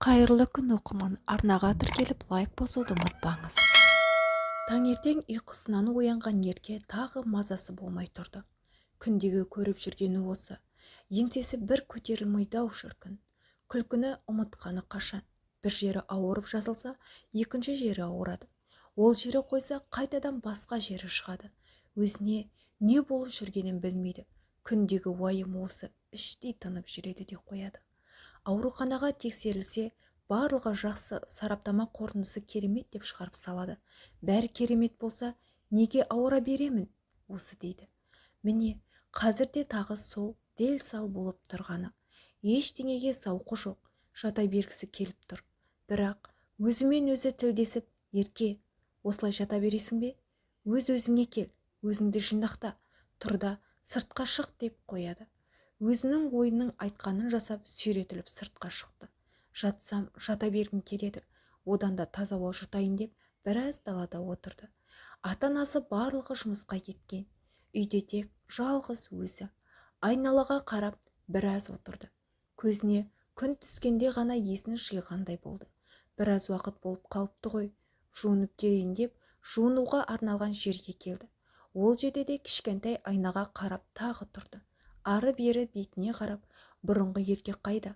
Қайырлы күн, оқырман! Арнаға тіркеліп, лайк басуды ұмытпаңыз. Таңертең ұйқысынан оянған Ерке тағы мазасы болмай тұрды. Күндегі көріп жүргені осы. Еңсесі бір көтерілмейді-ау, шіркін. Күлкіні ұмытқаны қашан? Бір жері ауырып жазылса, екінші жері ауырады. Ол жері қойса, қайтадан басқа жері шығады. Өзіне не болып жүргенін білмейді. Күндегі уайым осы, іштей тынып жүреді де қояды. Ауруханаға тексерілсе, барлығы жақсы, сараптама қорытындысы керемет деп шығарып салады. Бәрі керемет болса, неге ауыра беремін осы дейді. Міне, қазір де тағы сол дел-сал болып тұрғаны. Ештеңеге зауқы жоқ, жата бергісі келіп тұр. Бірақ өзімен өзі тілдесіп, Ерке, осылай жата бересің бе? Өз-өзіңе кел, өзіңді жинақта, тұр да сыртқа шық деп қояды. Өзінің ойының айтқанын жасап, сүйретіліп сыртқа шықты. Жатсам, жата бергім келеді, одан да таза ауа жұтайын деп біраз далада отырды. Ата-анасы барлығы жұмысқа кеткен. Үйде тек жалғыз өзі. Айналаға қарап біраз отырды. Көзіне күн түскенде ғана есін жиғандай болды. Біраз уақыт болып қалыпты ғой, жуынып келейін деп жуынуға арналған жерге келді. Ол жерде де кішкентай айнаға қарап тағы тұрды. Ары-бері бетіне қарап, бұрынғы Ерке қайда?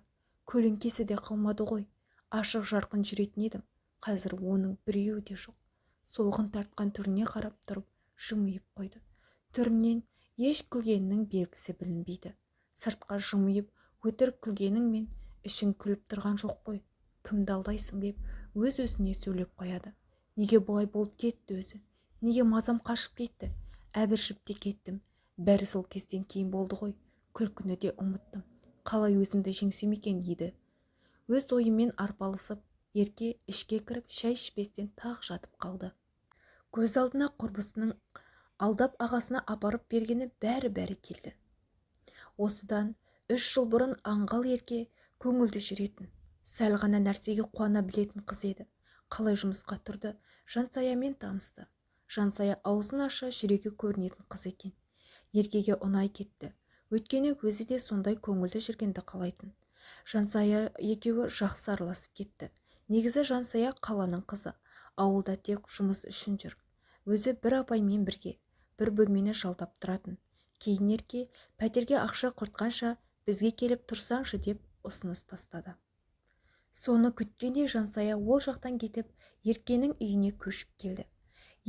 Көлеңкесі де қалмады ғой. Ашық жарқын жүретін едім. Қазір оның біреуі де жоқ. Солғын тартқан түріне қарап тұрып, жымиып қойды. Түрінен еш күлгенінің белгісі білінбейді. Сыртқа жымиып, өтірік күлгеніңмен ішің күліп тұрған жоқ қой. Кімді алдайсың деп өз-өзіне сөйлеп қояды. Неге бұлай болып кетті өзі? Неге мазам қашып кетті? Әбіржіп те кеттім. Бәрі сол кезден кейін болды ғой. Күлкіні де ұмыттым. Қалай өзімді жеңсем екен еді. Өз ойымен арпалысып, Ерке ішке кіріп, шай ішпестен тағы жатып қалды. Көз алдына құрбысының алдап ағасына апарып бергені бәрі-бәрі келді. Осыдан 3 жыл бұрын аңғал Ерке көңілді жүретін, сәл ғана нәрсеге қуана білетін қыз еді. Қалай жұмысқа тұрды, Жансаямен танысты. Жансая аузын аша жүрегі көрінетін қыз екен. Еркеге ұнай кетті. Өйткені өзі де сондай көңілді жүргенді қалайтын. Жансая екеуі жақсы араласып кетті. Негізі Жансая қаланың қызы, ауылда тек жұмыс үшін жүр. Өзі бір апаймен бірге бір бөлмені жалдап тұратын. Кейін Ерке пәтерге ақша құртқанша бізге келіп тұрсаңшы деп ұсыныс тастады. Соны күткендей Жансая ол жақтан кетіп, Еркенің үйіне көшіп келді.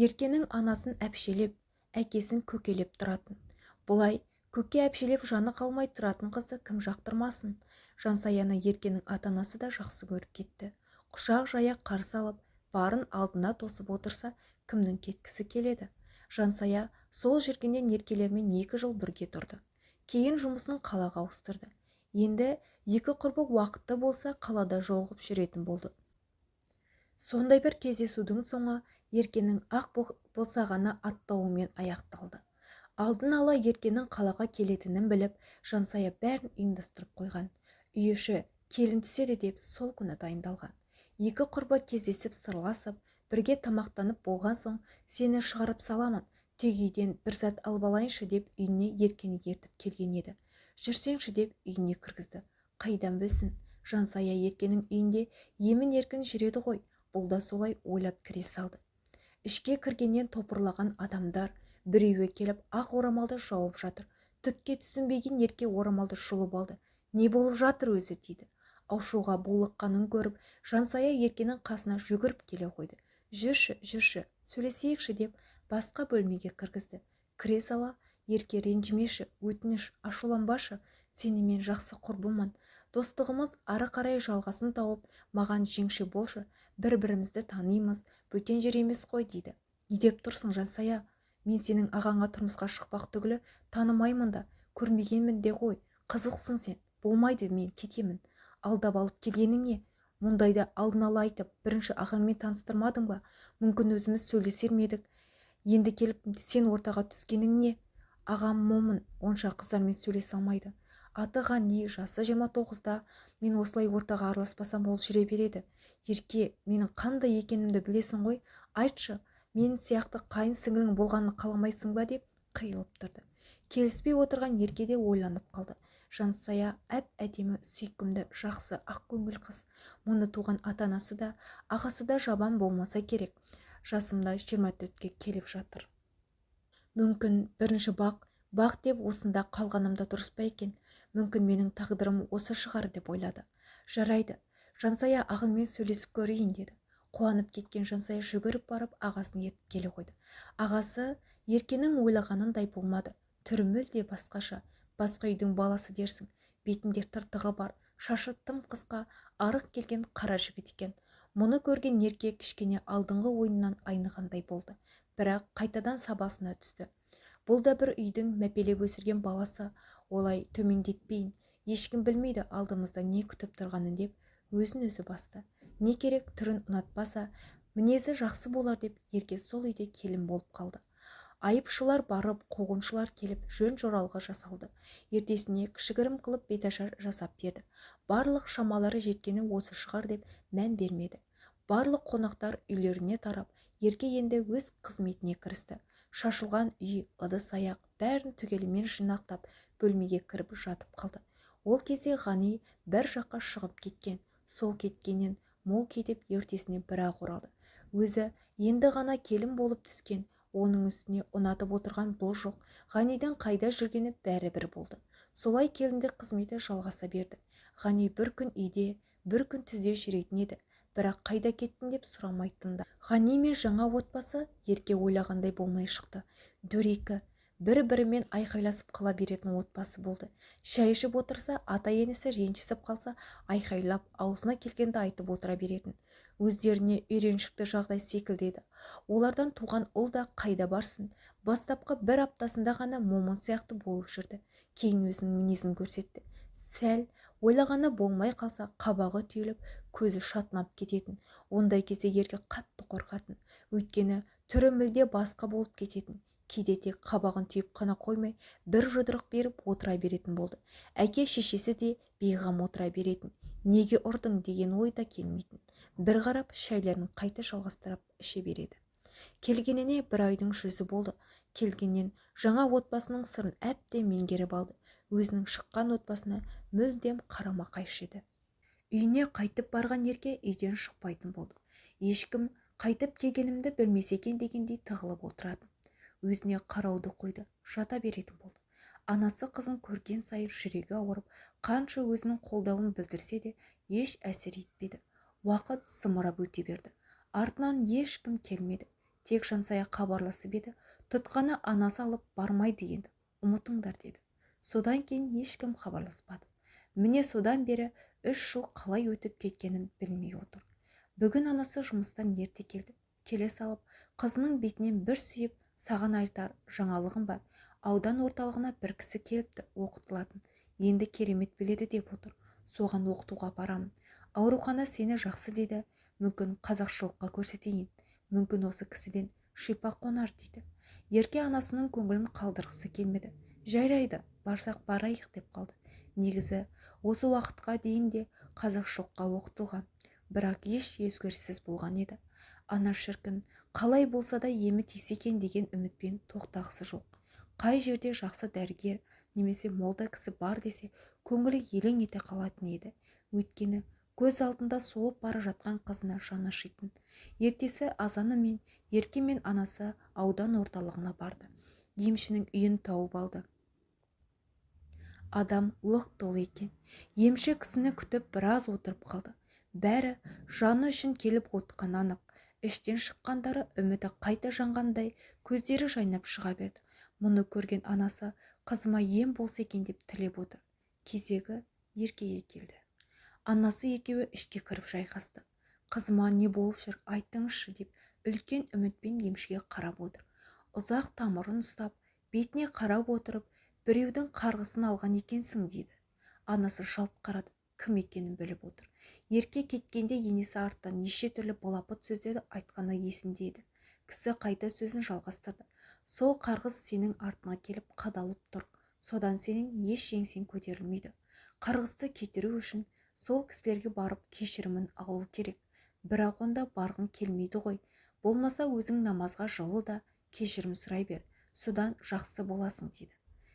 Еркенің анасын әпшелеп, әкесін көкелеп тұратын. Бұлай көке әпшелеп жаны қалмай тұратын қызды кім жақтырмасын? Жансаяны Еркенің ата-анасы да жақсы көріп кетті. Құшақ жая қарсы алып, барын алдына тосып отырса, кімнің кеткісі келеді? Жансая сол жүргеннен Еркелермен 2 жыл бірге тұрды. Кейін жұмысын қалаға ауыстырды. Енді екі құрбы уақытты болса қалада жолығып жүретін болды. Сондай бір кездесудің соңы Еркенің ақ босағаны аттауымен аяқталды. Алдын ала Еркенің қалаға келетінін біліп, Жансая бәрін ұйымдастырып қойған. Үй іші келін түседі деп сол күні дайындалған. Екі құрбы кездесіп сырласып, бірге тамақтанып болған соң, сені шығарып саламын, тек үйден бір зат алып алайыншы деп үйіне Еркені ертіп келген еді. Жүрсеңші деп үйіне кіргізді. Қайдан білсін, Жансая Еркенің үйінде емін еркін жүреді ғой, бұл да солай ойлап кіре салды. Ішке кіргеннен топырлаған адамдар, біреуі келіп ақ орамалды жауып жатыр. Түкке түсінбеген Ерке орамалды жұлып алды. Не болып жатыр өзі дейді. Ашуға булыққанын көріп, Жансая Еркенің қасына жүгіріп келе қойды. Жүрші, жүрші, сөйлесейікші деп басқа бөлмеге кіргізді. Кіре сала, Ерке ренжімеші, өтініш, ашуланбашы, сені мен жақсы құрбымын. Достығымыз ары қарай жалғасын тауып, маған жеңше болшы, бір-бірімізді танимыз, бөтен жер емес қой дейді. Не деп тұрсың, Жансая? Мен сенің ағаңа тұрмысқа шықпақ түгілі танымаймын да, көрмегенмін де ғой. Қызықсың сен, болмайды, мен кетемін. Алдап алып келгенің не? Мұндайды алдын ала айтып, бірінші ағаңмен таныстырмадың ба? Мүмкін өзіміз сөйлесер ме едік. Енді келіп сен ортаға түскенің не? Ағам момын, онша қыздармен сөйлесе алмайды. Аты Ғани, жасы 29-да, мен осылай ортаға араласпасам ол жүре береді. Ерке, менің қандай екенімді білесің ғой, айтшы, мен сияқты қайын сіңлің болғанын қаламайсың ба деп қиылып тұрды. Келіспей отырған Ерке де ойланып қалды. Жансая әп-әдемі, сүйкімді, жақсы, ақкөңіл қыз. Мұны туған ата-анасы да, ағасы да жаман болмаса керек. Жасым да 24-ке келіп жатыр. Мүмкін бірінші бақ, бақ деп осында қалғаным да дұрыс па екен? Мүмкін менің тағдырым осы шығар деп ойлады. Жарайды, Жансая, ағаңмен сөйлесіп көрейін, деді. Қуанып кеткен Жансая жүгіріп барып ағасын ертіп келе қойды. Ағасы Еркенің ойлағанындай болмады. Түрі мүлде басқаша, басқа үйдің баласы дерсің. Бетінде тыртығы бар, шашы тым қысқа, арық келген қара жігіт екен. Мұны көрген Ерке кішкене алдыңғы ойынан айнығандай болды, бірақ қайтадан сабасына түсті. Бұл да бір үйдің мәпелеп өсірген баласы, олай төмендетпейін, ешкім білмейді алдымызда не күтіп тұрғанын деп өзін өзі басты. Не керек, түрін ұнатпаса, мінезі жақсы болар деп Ерке сол үйде келін болып қалды. Айыпшылар барып, қуғыншылар келіп, жөн-жоралғы жасалды. Ертесіне кішігірім қылып беташар жасап берді. Барлық шамалары жеткені осы шығар деп мән бермеді. Барлық қонақтар үйлеріне тарап, Ерке енді өз қызметіне кірісті. Шашылған үй, ыдыс-аяқ бәрін түгелімен жинақтап, бөлмеге кіріп жатып қалды. Ол кезде Ғани бір жаққа шығып кеткен. Сол кеткеннен мол кетіп, ертесіне бір-ақ оралды. Өзі енді ғана келін болып түскен, оның үстіне ұнатып отырған бұл жоқ. Ғанидің қайда жүргені бәрібір болды. Солай келіндік қызметі жалғаса берді. Ғани бір күн үйде, бір күн түзде жүретін еді, бірақ қайда кеттің деп сұрамайтын да. Ғани мен жаңа отбасы Ерке ойлағандай болмай шықты. Дөрекі, бір-бірімен айқайласып қала беретін отбасы болды. Шай ішіп отырса, ата-енесі ренжісіп қалса, айқайлап, аузына келгенді айтып отыра беретін. Өздеріне үйреншікті жағдай секілді еді. Олардан туған ұл да қайда барсын, бастапқы бір аптасында ғана момын сияқты болып жүрді. Кейін өзінің мінезін көрсетті. Сәл ойлағаны болмай қалса, қабағы түйіліп, көзі шатынап кететін. Ондай кезде Ерке қатты қорқатын. Өйткені түрі мүлде басқа болып кететін. Кейде тек қабағын түйіп қана қоймай, бір жұдырық беріп отыра беретін болды. Әке шешесі де бейғам отыра беретін. Неге ұрдың деген ой да келмейтін. Бір қарап шайларын қайта жалғастырып іше береді. Келгеніне бір айдың жүзі болды. Келгеннен жаңа отбасының сырын әбден меңгеріп алды. Өзінің шыққан отбасына мүлдем қарама-қайшы еді. Үйіне қайтып барған Ерке үйден шықпайтын болды. Ешкім қайтып келгенімді білмесе екен дегендей тығылып отыратын. Өзіне қарауды қойды, жата беретін болды. Анасы қызын көрген сайын жүрегі ауырып, қанша өзінің қолдауын білдірсе де, еш әсер етпеді. Уақыт зымырап өте берді. Артынан ешкім келмеді. Тек Жансая хабарласып еді, тұтқаны анасы алып бармайды енді, ұмытыңдар деді. Содан кейін ешкім хабарласпады. Міне содан бері 3 жыл қалай өтіп кеткенін білмей отыр. Бүгін анасы жұмыстан ерте келді. Келе салып, қызының бетінен бір сүйіп, саған айтар жаңалығым бар. Аудан орталығына бір кісі келіпті оқытылатын. Енді керемет біледі деп отыр. Соған оқытуға барамын. Аурухана сені жақсы дейді. Мүмкін қазақшылыққа көрсетейін. Мүмкін осы кісіден шипа қонар дейді. Ерке анасының көңілін қалдырғысы келмеді. Жарайды, барсақ барайық деп қалды. Негізі осы уақытқа дейін де қазақшылыққа оқытылған, бірақ еш өзгеріссіз болған еді. Ана шіркін қалай болса да емі тисе екен деген үмітпен тоқтағысы жоқ. Қай жерде жақсы дәрігер немесе молда кісі бар десе, көңілі елең ете қалатын еді. Өйткені көз алдында солып бара жатқан қызына жаны ашитын. Ертесі азанымен Ерке мен анасы аудан орталығына барды. Емшінің үйін тауып алды. Адам лық толы екен. Емші кісіні күтіп біраз отырып қалды. Бәрі жаны үшін келіп отқан анық. Іштен шыққандары үміті қайта жанғандай көздері жайнап шыға берді. Мұны көрген анасы қызыма ем болса екен деп тілеп отыр. Кезегі Еркеге келді. Анасы екеуі ішке кіріп жайғасты. Қызыма не болып жүр, айтыңызшы деп үлкен үмітпен емшіге қарап отыр. Ұзақ тамырын ұстап, бетіне қарап отырып, біреудің қарғысын алған екенсің дейді. Анасы жалт қарады, кім екенін біліп отыр. Ерке кеткенде енесі арттан неше түрлі балапат сөздерді айтқаны есінде еді. Кісі қайта сөзін жалғастырды. Сол қарғыс сенің артыңа келіп қадалып тұр. Содан сенің еш жеңсең көтерілмейді. Қарғысты кетіру үшін сол кісілерге барып кешірімін алу керек. Бірақ онда барғың келмейді ғой. Болмаса өзің намазға жығыл да кешірім сұрай бер. Содан жақсы боласың дейді.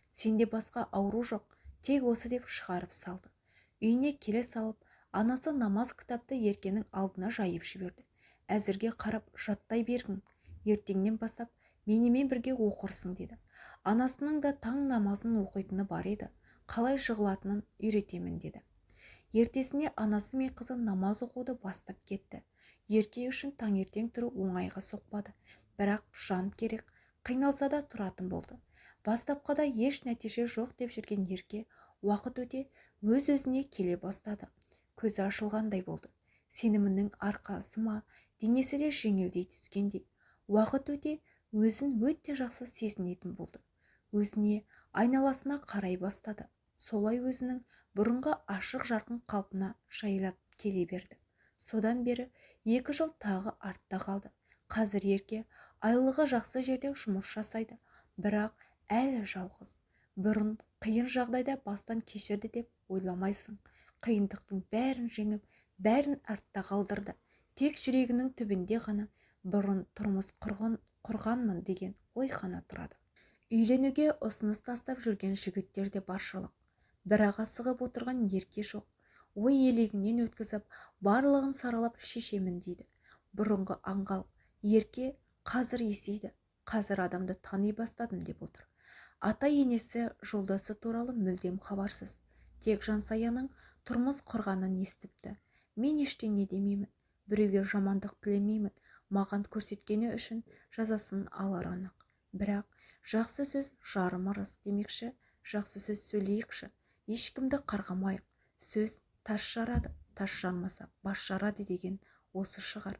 Сенде басқа ауру жоқ, Тек осы деп шығарып салды. Үйіне келе салып, анасы намаз кітапты Еркенің алдына жайып жіберді. Әзірге қарап жаттай бергін, ертеңнен бастап менімен бірге оқырсың деді. Анасының да таң намазын оқитыны бар еді, қалай жығылатынын үйретемін деді. Ертесіне анасы мен қызы намаз оқуды бастап кетті. Ерке үшін таңертең тұру оңайға соқпады, бірақ жан керек, қиналса да тұратын болды. Бастапқыда еш нәтиже жоқ деп жүрген Ерке уақыт өте өз-өзіне келе бастады. Көзі ашылғандай болды. Сенімінің арқасы ма, денесі де жеңілдей түскендей. Уақыт өте өзін өте жақсы сезінетін болды. Өзіне, айналасына қарай бастады. Солай өзінің бұрынғы ашық жарқын қалпына жайлап келе берді. Содан бері 2 жыл тағы артта қалды. Қазір Ерке айлығы жақсы жерде жұмыс жасайды, бірақ әлі жалғыз. Бұрын қиын жағдайда бастан кешірді деп ойламайсың. Қиындықтың бәрін жеңіп, бәрін артта қалдырды. Тек жүрегінің түбінде ғана бұрын тұрмыс құрғанмын деген ой ғана тұрады. Үйленуге ұсыныс тастап жүрген жігіттер де баршылық. Бірақ асығып отырған Ерке жоқ. Ой елегінен өткізіп, барлығын саралап шешемін дейді. Бұрынғы аңғал Ерке қазір есейді, қазір адамды тани бастадым деп отыр. Ата-енесі жолдасы туралы мүлдем хабарсыз. Тек Жансаяның тұрмыс құрғанын естіпті. Мен ештеңе демеймін, біреуге жамандық тілемеймін, маған көрсеткені үшін жазасын алар анық. Бірақ жақсы сөз жарым ырыс демекші, жақсы сөз сөйлейікші, ешкімді қарғамайық. Сөз тас жарады, тас жармаса бас жарады деген осы шығар.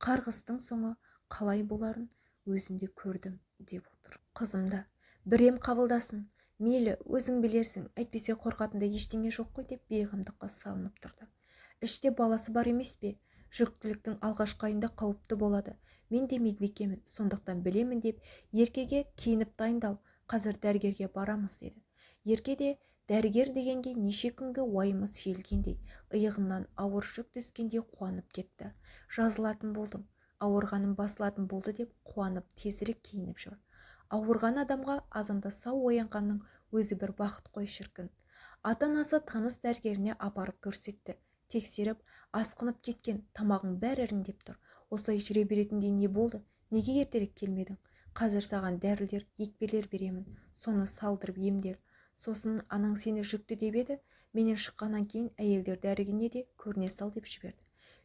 Қарғыстың соңы қалай боларын өзім де көрдім деп отыр. Қызым да бір ем қабылдасын, мейлі өзің білерсің, әйтпесе қорқатындай ештеңе жоқ қой деп бейғамдыққа салынып тұрды. Іште баласы бар емес пе? Жүктіліктің алғашқы айында қауіпті болады. Мен де медбикемін, сондықтан білемін деп Еркеге киініп дайындал, қазір дәрігерге барамыз деді. Ерке де дәрігер дегенге неше күнгі уайымы сейілгендей, иығынан ауыр жүк түскендей қуанып кетті. Жазылатын болдым, ауырғаным басылатын болды деп қуанып тезірек киініп жүр. Ауырған адамға азанда сау оянғанның өзі бір бақыт қой шіркін. Ата-анасы таныс дәрігеріне апарып көрсетті. Тексеріп, асқынып кеткен, тамағың бәрі іріңдеп тұр. Осылай жүре беретіндей не болды? Неге ертерек келмедің? Қазір саған дәрілер, екпелер беремін. Соны салдырып емдел. Сосын анаң сені жүкті деп еді, менен шыққаннан кейін әйелдер дәрігеріне де көріне сал деп жіберді.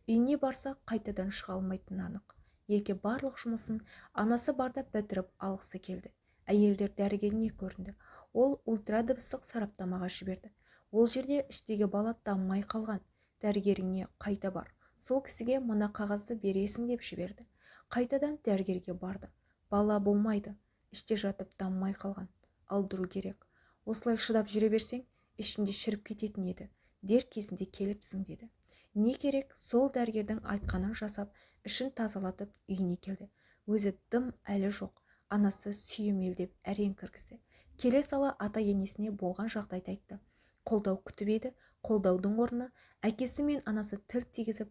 Үйіне барса, қайтадан шыға алмайтыны анық. Ерке барлық жұмысын анасы барда бітіріп алғысы келді. Әйелдер дәрігеріне көрінді. Ол ультрадыбыстық сараптамаға жіберді. Ол жерде іштегі бала дамымай қалған. Дәрігеріңе қайта бар. Сол кісіге мына қағазды бересің деп жіберді. Қайтадан дәрігерге барды. Бала болмайды. Іште жатып дамымай қалған. Алдыру керек. Осылай шыдап жүре берсең, ішінде шіріп кететін еді. Дер кезінде келіпсің деді. Не керек, сол дәрігердің айтқанын жасап, ішін тазалатып үйіне келді. Өзі дым әлі жоқ. Анасы сүйемелдеп әрең кіргізді. Келе сала ата-енесіне болған жағдайды айтты. Қолдау күтіп еді, қолдаудың орнына әкесі мен анасы тіл тигізіп,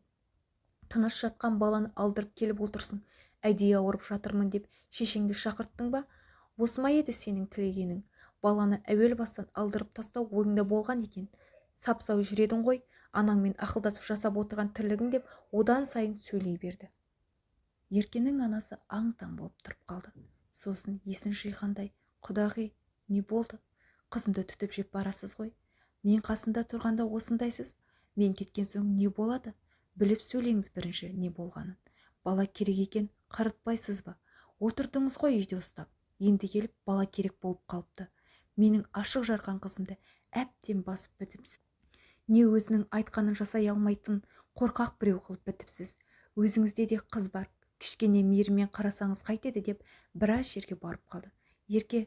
тыныш жатқан баланы алдырып келіп отырсың, әдейі ауырып жатырмын деп шешеңді шақырттың ба? Осы ма еді сенің тілегенің? Баланы әуел бастан алдырып тастау ойыңда болған екен. Сап-сау жүредің ғой, анаңмен ақылдасып жасап отырған тірлігің деп одан сайын сөйлей берді. Еркенің анасы аң-таң болып тұрып қалды. Сосын есін жиғандай, құдағи, не болды? Қызымды түтіп жеп барасыз ғой. Мен қасында тұрғанда осындайсыз. Мен кеткен соң не болады? Біліп сөйлеңіз бірінші не болғанын. Бала керек екен, қаратпайсыз ба? Отырдыңыз ғой үйде ұстап. Енді келіп бала керек болып қалыпты. Менің ашық жарқан қызымды әбден басып бітіпсіз. Не өзінің айтқанын жасай алмайтын қорқақ біреу қылып бітіпсіз. Өзіңізде де қыз бар. Кішкене мейіріммен қарасаңыз қайтеді деп біраз жерге барып қалды. Ерке,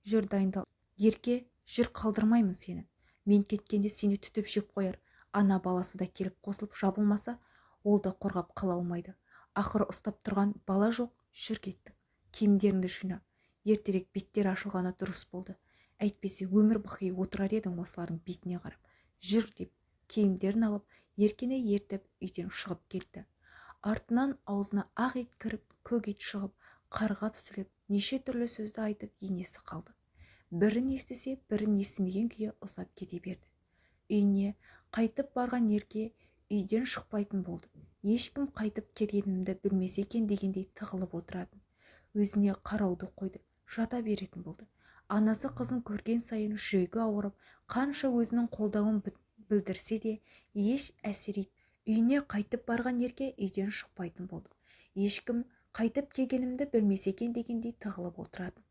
жүр дайындал. Ерке, жүр, қалдырмаймын сені. Мен кеткенде сені түтіп жеп қояр. Ана баласы да келіп қосылып жабылмаса, ол да қорғап қала алмайды. Ақыры ұстап тұрған бала жоқ, жүр кеттік. Киімдеріңді жина. Ертерек беттер ашылғаны дұрыс болды. Әйтпесе өмір бақи отырар едің осылардың бетіне қарап. Жүр деп киімдерін алып, Еркені ертіп үйден шығып кетті. Артынан аузына ақ ет кіріп, көк ет шығып, қарғап сілеп, неше түрлі сөзді айтып енесі қалды. Бірін естісе, бірін естімеген күйі ұзап кете берді. Үйіне қайтып барған Ерке үйден шықпайтын болды. Ешкім қайтып келгенімді білмесе екен дегендей тығылып отыратын. Өзіне қарауды қойды, жата беретін болды. Анасы қызын көрген сайын жүрегі ауырып, қанша өзінің қолдауын білдірсе де, еш әсер етпеді. Үйіне қайтып барған Ерке үйден шықпайтын болды. Ешкім қайтып келгенімді білмесе екен дегендей тығылып отыратын.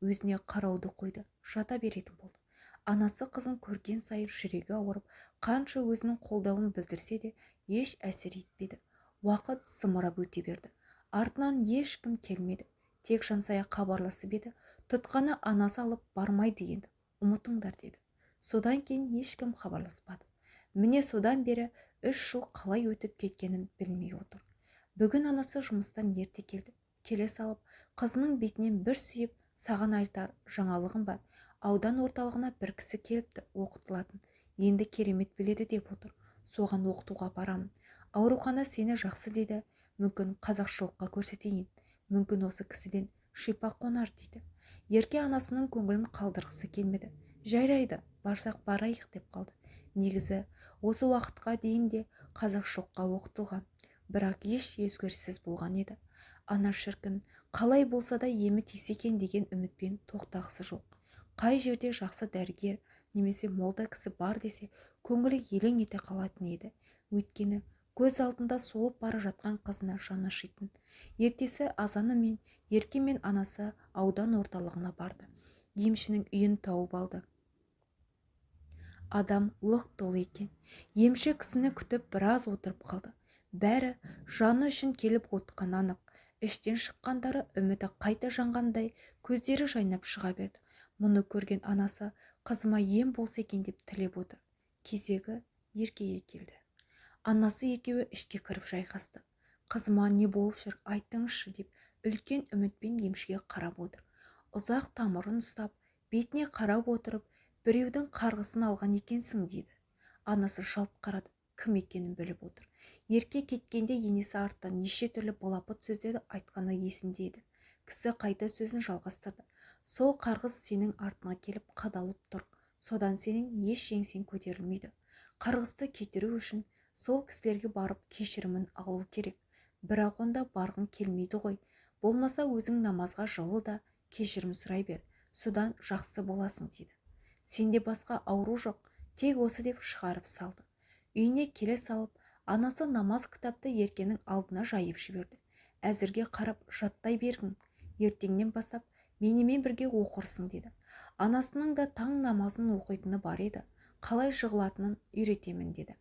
Өзіне қарауды қойды, жата беретін болды. Анасы қызын көрген сайын жүрегі ауырып, қанша өзінің қолдауын білдірсе де, еш әсер етпеді. Уақыт зымырап өте берді. Артынан ешкім келмеді. Тек Жансая хабарласып еді, тұтқаны анасы алып бармайды енді, ұмытыңдар деді. Содан кейін ешкім хабарласпады. Міне содан бері 3 жыл қалай өтіп кеткенін білмей отыр. Бүгін анасы жұмыстан ерте келді. Келе салып, қызының бетінен бір сүйіп, саған айтар жаңалығым бар. Аудан орталығына бір кісі келіпті оқытылатын. Енді керемет біледі деп отыр. Соған оқытуға барамын. Аурухана сені жақсы деді. Мүмкін қазақшылыққа көрсетейін. Мүмкін осы кісіден шипа қонар дейді. Ерке анасының көңілін қалдырғысы келмеді. Жарайды, барсақ барайық деп қалды. Негізі осы уақытқа дейін де қазақшылыққа оқытылған, бірақ еш өзгеріссіз болған еді. Ана шіркін қалай болса да емі тисе екен деген үмітпен тоқтағысы жоқ. Қай жерде жақсы дәрігер немесе молда кісі бар десе, көңілі елең ете қалатын еді. Өйткені көз алдында солып бара жатқан қызына жаны ашитын. Ертесі азанымен Ерке мен анасы аудан орталығына барды. Емшінің үйін тауып алды. Адам лық толы екен. Емші кісіні күтіп біраз отырып қалды. Бәрі жаны үшін келіп отқан анық. Іштен шыққандары үміті қайта жанғандай көздері жайнап шыға берді. Мұны көрген анасы қызыма ем болса екен деп тілеп отыр. Кезегі Еркеге келді. Анасы екеуі ішке кіріп жайғасты. Қызыма не болып жүр, айтыңызшы деп үлкен үмітпен емшіге қарап отыр. Ұзақ тамырын ұстап, бетіне қарап отырып, біреудің қарғысын алған екенсің дейді. Анасы жалт қарады, кім екенін біліп отыр. Ерке кеткенде енесі арттан неше түрлі балапат сөздерді айтқаны есінде еді. Кісі қайта сөзін жалғастырды. Сол қарғыс сенің артыңа келіп қадалып тұр. Содан сенің еш жеңсең көтерілмейді. Қарғысты кетіру үшін сол кісілерге барып кешірімін алу керек. Бірақ онда барғың келмейді ғой. Болмаса өзің намазға жығыл да кешірім сұрай бер. Содан жақсы боласың дейді. Сенде басқа ауру жоқ, тек осы деп шығарып салды. Үйіне келе салып, анасы намаз кітапты Еркенің алдына жайып жіберді. Әзірге қарап жаттай бергін, ертеңнен бастап менімен бірге оқырсың деді. Анасының да таң намазын оқитыны бар еді, қалай жығылатынын үйретемін деді.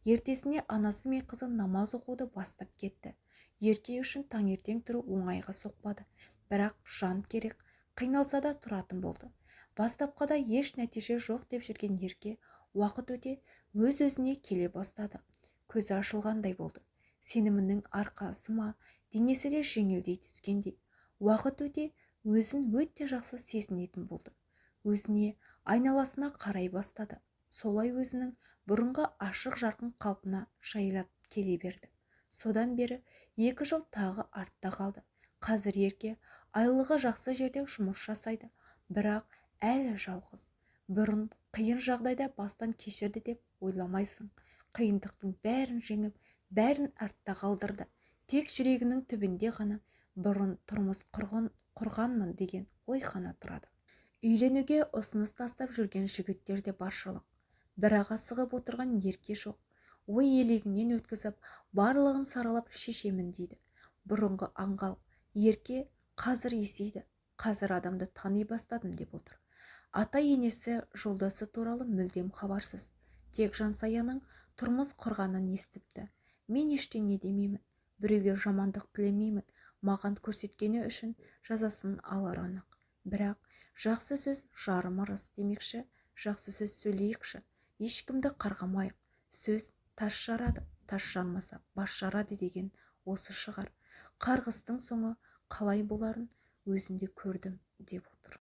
Ертесіне анасы мен қызы намаз оқуды бастап кетті. Ерке үшін таңертең тұру оңайға соқпады, бірақ жан керек, қиналса да тұратын болды. Бастапқыда еш нәтиже жоқ деп жүрген Ерке уақыт өте өз-өзіне келе бастады. Көзі ашылғандай болды. Сенімінің арқасы ма, денесі де жеңілдей түскендей. Уақыт өте өзін өте жақсы сезінетін болды. Өзіне, айналасына қарай бастады. Солай өзінің бұрынғы ашық жарқын қалпына жайлап келе берді. Содан бері 2 жыл тағы артта қалды. Қазір Ерке айлығы жақсы жерде жұмыс жасайды, бірақ әлі жалғыз. Бұрын қиын жағдайда бастан кешірді деп ойламайсың. Қиындықтың бәрін жеңіп, бәрін артта қалдырды. Тек жүрегінің түбінде ғана бұрын тұрмыс құрғанмын деген ой ғана тұрады. Үйленуге ұсыныс тастап жүрген жігіттер де баршылық. Бірақ асығып отырған Ерке жоқ. Ой елегінен өткізіп, барлығын саралап шешемін дейді. Бұрынғы аңғал Ерке қазір есейді. Қазір адамды тани бастадым деп отыр. Ата-енесі жолдасы туралы мүлдем хабарсыз. Тек Жансаяның тұрмыс құрғанын естіпті. Мен ештеңе демеймін, біреуге жамандық тілемеймін. Маған көрсеткені үшін жазасын алар анық. Бірақ жақсы сөз жарым ырыс демекші, жақсы сөз сөйлейікші. Ешкімді қарғамайық. Сөз тас жарады, тас жармаса бас жарады деген осы шығар. Қарғыстың соңы қалай боларын өзім де көрдім деп отыр.